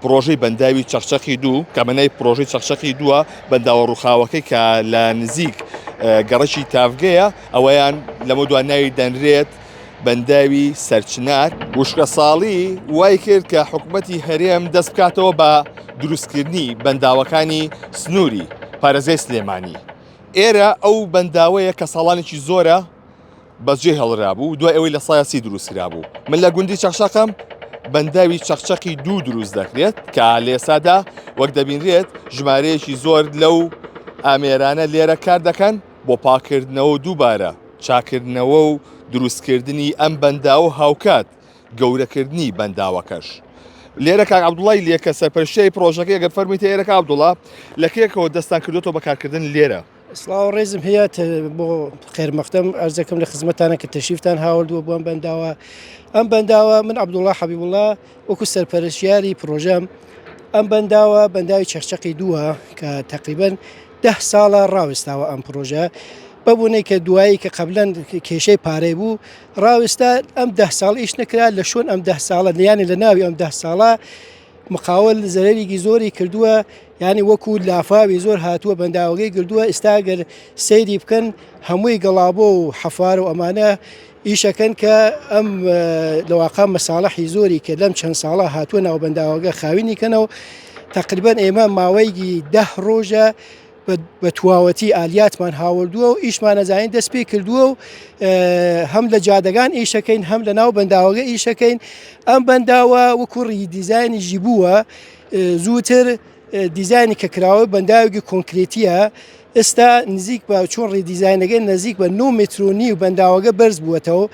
پڕۆژەی بەنداوی چەقچەقی دوو کە بە ناوی پڕۆژەی چەقچەقی دووە، بەنداوە ڕووخاوەکەی کە لە نزیک گەڕەکی تاڤگەیە، ئەوەیان لەمەودوا ناوی دەنرێت بەنداوی سەرچنار. وشکەساڵی وای کرد کە حکومەتی هەرێم دەست بکاتەوە بە دروستکردنی بەنداوەکانی سنووری پارێزگای سلێمانی. ئێرە ئەو بەنداوەیە کە ساڵانێکی زۆرە بەجێ هێڵرابوو دوای ئەوەی لە سایە سی دروست کرابوو. من لە گوندی چەقچەقم، بەنداوی چەقچەقی دوو دروست دەکرێت کە لە ئێستادا وەک دەبینرێت ژمارەیەکی زۆر لەو ئامێرانە لێرە کار دەکەن بۆ پاکردنەوە و دووبارە چاکردنەوە و دروستکردنی ئەم بەنداوە هاوکات گەورەکردنی بەنداوەکەش. لێرە کاک عەبدوڵای لێ کە سەرپەرشتیاری پڕۆژەکەی ئەگەر فەرموویتە ئێرە کاک عەبدوڵا لە کێکەوە دەستان کردووەتەوە بە کارکردن لێرە؟ سڵاو ڕێزم هەیە بۆ خێرمەختەم ئەرزەکەم لە خزمەتانە کە تەشریفتان هاوردووە بۆ ئەم بەنداوە ئەم بەنداوە من عەبدوڵڵا حەبیبوڵڵا وەکو سەرپەرشتیاری پرۆژەم ئەم بەنداوە بەنداوی چەقچەقی دووە کە تقریبا ده ساڵە ڕاوستاوە ئەم پرۆژە بەبوونەی کە دوایی کە قبلەن کێشەی پارەی بوو ڕاوستا ئەم ده ساڵ ئیش نەکرا لە شوێن ئەم ده ساڵە نیانە لە ناوی ئەم ده ساڵە مقاول زەرەرێکی زۆری کردووە یانی وەکو لافاوی زۆر هاتووە بەنداوەکەی گردووە ئستا گەر سەیری بکەن هەمووی گەڵابۆ و حەفار و ئەمانە ئیشەکەن کە ئەم لەواقع مەساڵحی زۆری کە لەم چەند ساڵە هاتووە ناو بەنداوەکە خاوینی کەنەوە تقریبا ئێمە ماوەیەکی ده ڕۆژە بە تواوەتی ئالیاتمان هاوردووە و ئیشمان ئەزانین دەست پێ کردووە و هەم لە جادەگان ئیشەکەین هەم لە ناو بەنداوەگە ئیشەکەین ئەم بەنداوە وەکو redesign ی ژی بووە زووتر دیزایانی کە کراوە بەنداوێکی کۆنکرێتیە ئێستا نزیک بە چۆن redesign ەکەی نزیک بە 9 متر و نیو بەنداوەگە بەرز بووەتەوە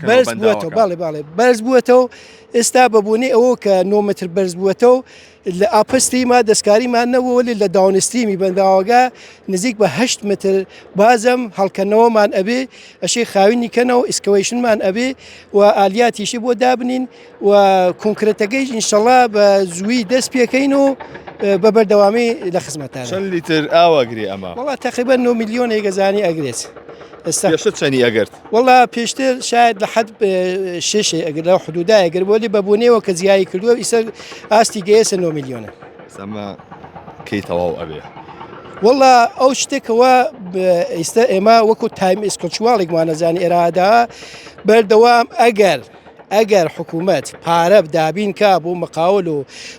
بەرز بووەتەوە باڵێ باڵێ بەرز بووەتەوە ئێستا بەبوونی ئەوە کە 9 متر بەرز بووەتەوە لە upstream ا دەستکاریمان نەبوو وەلی لە downstream ی بەنداوەگە نزیک بە هەشت متر بازم هەڵکەنەوەمان ئەبێ ئەشێ خاوینی کەنەوە excavation مان ئەبێ و ئالیاتیشی بۆ دابنین و کۆنکرێتەکەیش ئینشەڵا بە زووی دەست پێکەین و بە بەردەوامی لە خزمەتان چەند لیتر ئاو ئەگرێ ئەمە؟ وەڵا تقریبا 9 ملیۆنێک ئەزانی ئەگرێت ئێستا پێشتر چەنی ئەگرت؟ وەڵا پێشتر شاید لە حەد شێشێ ئەگەر لەو حدودا ئەگەر بۆ لێ بەبوونەوە کە زیایی کردووە ئیسە ئاستی گەیەسە 9 میلیۆنە ئەمە کەی تەواو ئەبێ وەڵا ئەو شتێکەوە ئێستا ئێمە وەکو time schedule ێکمانەزانی ئێرادا بەردەوام ئەگەر ئەگەر حکوومەت پارە دابین کا بۆ مقاول و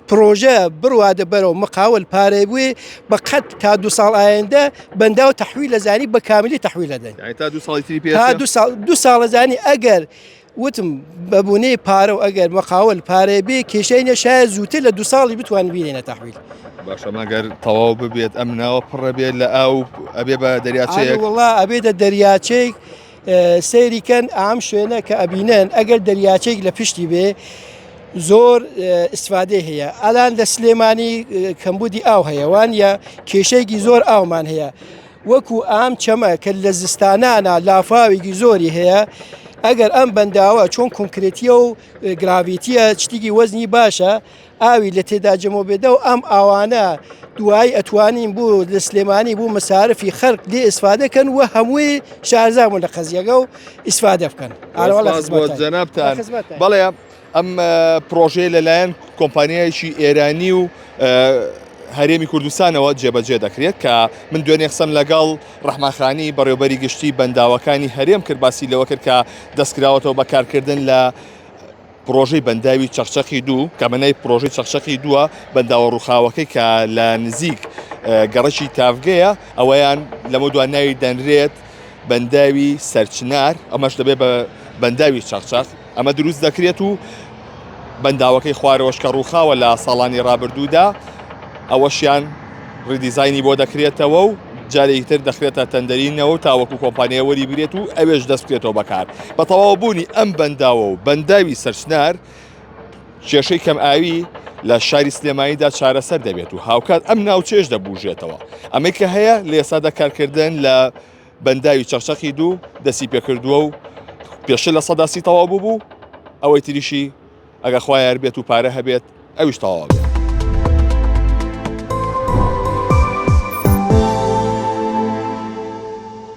پرۆژە بڕوادە بەرەو مقاول پارەی بووێ بە قەت تا دو ساڵ ئایندە بەنداو تەحویل لەزانی بە کاملی تەحویل دەدەین یعنی تا دو ساڵی تری پێ تا دو ساڵ دو ساڵ زانی ئەگەر وتم بەبوونەی پارە و ئەگەر مقاول پارەی بێ کێشەی نیە شاید زووتر لە دو ساڵی بتوانین بینێنە تەحویل باشە مەگەر تەواو ببێت ئەم ناوە پڕە بێت لە ئاو ئەبێ بە دەریاچەیەک وڵا ئەبێتە دەریاچەیەک سەیری کەن ئام شوێنە کە ئەبینن ئەگەر دەریاچەیەک لە پشتی بێ زۆر ئیسفادەی هەیە ئەلان لە سلێمانی کەمبودی ئاو هەیە وانە کێشەیەکی زۆر ئاومان هەیە وەکو ئام چەمە کە لە زستانانە لافاوێکی زۆری هەیە ئەگەر ئەم بەنداوە چۆن کۆنکرێتیە و گراڤیتیە شتێکی وەزنی باشە ئاوی لە تێدا جەمەبێدە و ئەم ئاوانە دوایی ئەتوانین بۆ لە سلێمانی بۆ مەسارفی خەرک لێ ئیسفادە کەن و هەمووی شارزا بوون لە قەزیەکە و ئیسفادە بکەن. جەنابتان بەڵێ ئەم پرۆژەیە لەلایەن کۆمپانیایەکی ئێرانی و هەرێمی کوردستانەوە جێبەجێ دەکرێت کە من دوێنێ قسەم لەگەڵ ڕەحمانخانی بەڕێوبەری گشتی بەنداوەکانی هەرێم کرد باسی لەوە کرد کە دەستکراوەتەوە بە کارکردن لە پڕۆژەی بەنداوی چەقچەقی دوو کە بە ناوی پڕۆژەی چەقچەقی دووە، بەنداوە ڕووخاوەکەی کە لە نزیک گەڕەکی تاڤگەیە، ئەوەیان لەمەودوا ناوی دەنرێت بەنداوی سەرچنار، ئەمەش دەبێت بە بەنداوی چەقچەق، ئەمە دروست دەکرێت و بەنداوەکەی خوارەوەش کە ڕووخاوە لە ساڵانی ڕابردوودا ئەوەشیان redesign ی بۆ دەکرێتەوە و جارێکی تر دەخرێتە تەندەرینەوە تاوەکو کۆمپانیای وەری بگرێت و ئەوێش دەست بکرێتەوە بەکار. بە تەواو بوونی ئەم بەنداوە و بەنداوی سەرچنار کێشەی کەم ئاوی لە شاری سلێمانیدا چارەسەر دەبێت و هاوکات ئەم ناوچەیەش دەبوژێتەوە. ئەمەی کە هەیە لە ئێستادا کارکردن لە بەنداوی چەقچەقی دوو دەستی پێکردووە و پێشتر 30% تەواو بوو بوو ئەوەی تریشی ئەگەر خوا یار بێت و پارە هەبێت ئەویش تەواو بێت.